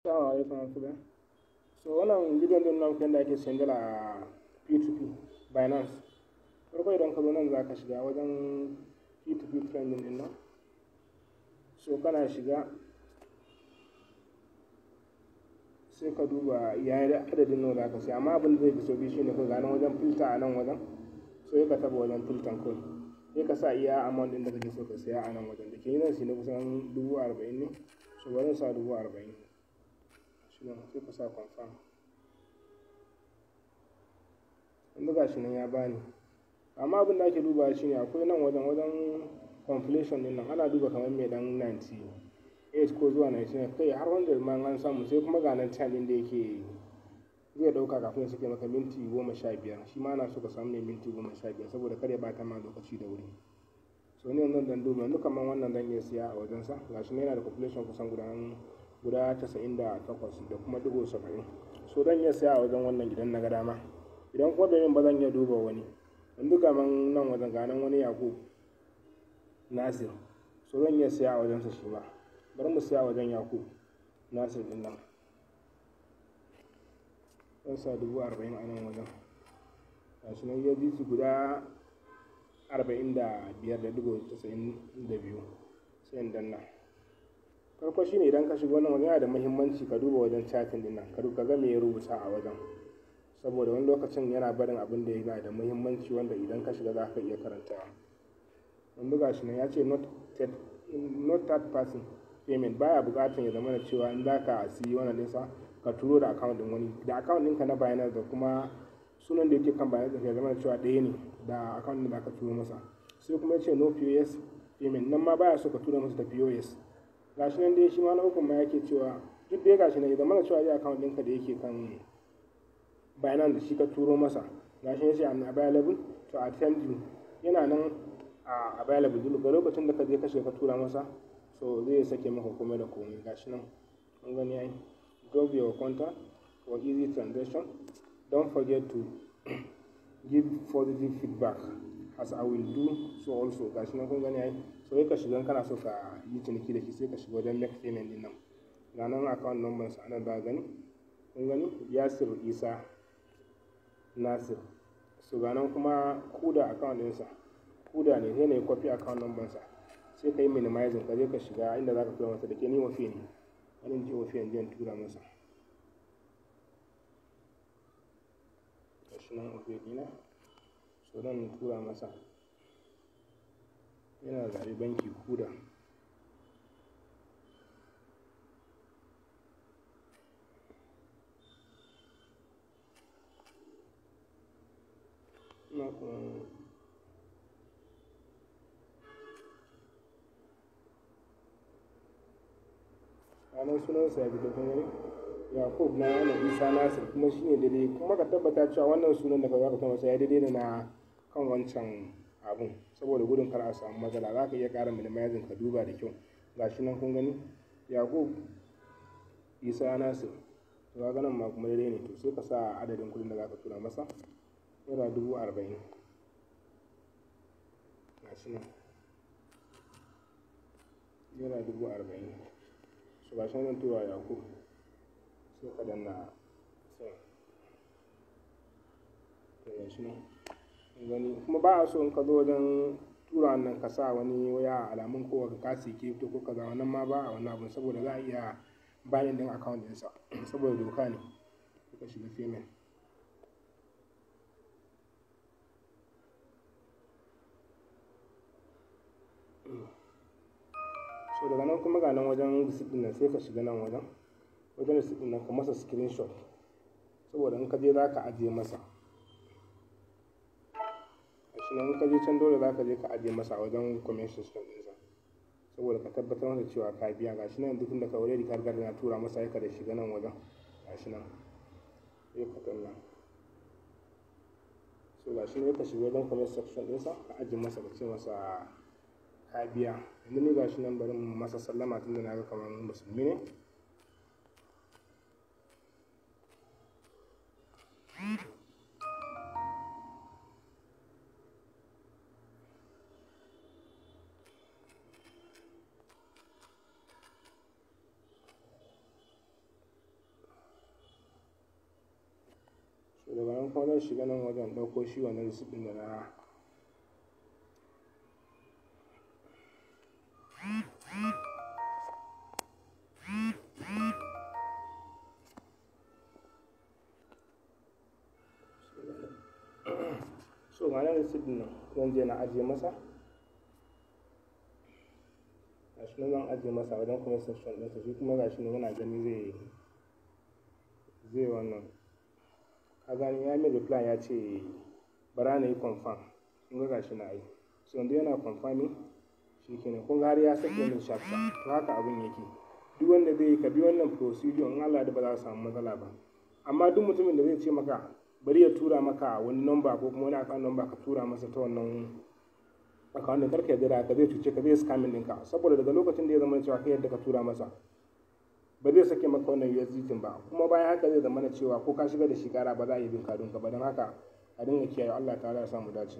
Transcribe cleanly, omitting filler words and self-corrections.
Assalamu alaikum warahmatullahi. So wannan bidiyon zan nuna muku yadda ake siyan dala a P2P Binance. Farko idan ka zo nan za ka shiga wajen P2P trending ɗin nan. So kana shiga sai ka duba ya adadin nawa za ka siya, amma abin da zai fi sauƙi shine kawai ga nan wajen filter a nan wajen, so sai ka taɓa wajen filter kawai. Sai ka sa iya amount ɗin da kake so ka siya a nan wajen. Da ke ni zan siya na kusan 40,000 ne, so bari in sa 40,000. Shi nan sai ka sa confirm. Yanzu ga shi nan ya bani. Amma abin da ake dubawa shine akwai nan wajen completion ɗin nan ana duba kamar mai ɗan 98 ko zuwa 99 kai har 100 ma an samu, sai kuma ga nan time ɗin da yake zai ɗauka kafin ya sake maka minti 15. Shi ma ana so ka samu mai minti 15 saboda kar ya ɓata ma lokaci da wuri. So ni yanzu zan duba yanzu kamar wannan zan iya siya a wajensa. Ga shi nan yana da completion kusan guda 98 da kuma ɗigo 70. So zan iya siya a wajen wannan idan na ga dama. Idan kuma bai min ba zan iya duba wani. Yanzu kamar nan wajen ga nan wani Yakub Nasir. So zan iya siya a wajensa shi ma. Bari mu siya a wajen Yakub Nasir ɗin nan. Zan sa 40,000 a nan wajen. Ga shi nan USDT guda 45.92 sai in danna. Farko shine idan ka shiga wannan wajen yana da muhimmanci ka duba wajen chatting ɗin nan, ka ga me ya rubuta a wajen. Saboda wani lokacin yana barin abin da yana da muhimmanci wanda idan ka shiga za ka iya karantawa. Yanzu ga shi nan ya ce not third person payment, baya buƙatar ya zamana cewa in za ka siyi wannan ɗinsa ka turo da account ɗin wani. Da account ɗinka na Binance da kuma sunan da yake kan Binance ɗinka ya zamana cewa ɗaya ne da account ɗin da aka turo masa. Sai kuma ya ce no POS payment, nan ma baya so ka tura masa da POS. Ga shi nan dai shi ma na ukun ma yake cewa duk dai ga shi nan ya zamana cewa dai account ɗinka da yake kan Binance da shi ka turo masa. Ga shi ya ce I'm available to attend you. Yana nan a available duk lokacin da ka je ka shiga ka tura masa, so zai sake maka komai da komai. Ga shi nan kun gani ai. Drop your contact for easy transaction. Don't forget to give positive feedback as I will do so also. Ga shi nan kun gani ai. So sai ka shiga in kana so ka yi ciniki da shi sai ka shiga wajen make payment ɗin nan. Ga nan account number sa anan za ka gani. Kun gani Yasir Isa Nasir. So ga nan kuma Kuda account ɗinsa. Kuda ne, sai na yi copy account number sa. Sai ka yi minimizing ka je ka shiga inda za ka tura masa, da ke ni Opay ne. Bari in je Opay in je in tura masa. Ga shi nan Opay ɗina. So zan tura masa. Yana zaɓi banki Kuda. Ina kuma ranar sunansa ya fito kun gani Yakub na yana Isa Nasir kuma shine daidai, kuma ka tabbata cewa wannan sunan da ka zaka masa ya daidai da na kan wancan abun, saboda gudun kar a samu matsala. Za ka iya ƙara minimizing ka duba da kyau. Ga shi nan kun gani Yakub Isa Nasir. To kaga nan ma kuma daidai ne. To sai ka sa adadin kuɗin da za ka tura masa, naira 40,000. Ga shi nan naira 40,000. So ga shi nan tura Yakub, sai ka danna sai. To ga shi nan kun gani. Kuma ba a so in ka zo wajen tura wannan ka sa wani waya alamun ko ka siyi crypto ko kaza, wannan ma ba a wannan abun saboda za a iya banning ɗin account ɗinsa saboda doka ne. Sai ka shiga payment. So daga nan kuma ga nan wajen receipt ɗin nan sai ka shiga nan wajen receipt ɗin nan ka masa screenshot saboda in ka je za ka ajiye masa. Gashi nan in ka je can dole za ka je ka ajiye masa a wajen comment section ɗinsa saboda ka tabbatar masa cewa ka biya. Gashi nan yanzu tunda ka already ka riga da na tura masa, sai ka da shiga nan wajen. Gashi nan sai ka danna. So gashi nan ka shiga wajen comment section ɗinsa ka ajiye masa, ka ce masa ka biya. Yanzu ni gashi nan bari mu masa sallama tunda na ga kamar musulmi ne. So daga nan kuma zan shiga nan wajen ɗauko shi wannan receipt ɗin da na. So ga nan receipt ɗin nan, zan je na ajiye masa. Gashi nan zan ajiye masa wajen comment section ɗinsa. Shi kuma gashi nan yana gani zai wannan. Ka gani, ya min reply, ya ce bara na yi confirm. Kun ga gashi na yi. So yanzu yana confirming, shi kenan. Kun ga har ya sake min chapter. To haka abin yake. Duk wanda zai yi, ka bi wannan procedure, in Allah da ba za a samu matsala ba. Amma duk mutumin da zai ce maka bari ya tura maka wani number ko kuma wani account number, ka tura masa ta wannan account ɗin, karka yarda da haka. Zai cuce ka, zai scamming ɗinka, saboda daga lokacin da ya zama cewa kai yadda ka tura masa, ba zai sake maka wannan USDT ba. Kuma bayan haka zai zama cewa ko ka shiga da shi kara, ba za a yi bin kadun ka ba. Don haka a dinga kiyaye. Allah Ta'ala ya samu dace.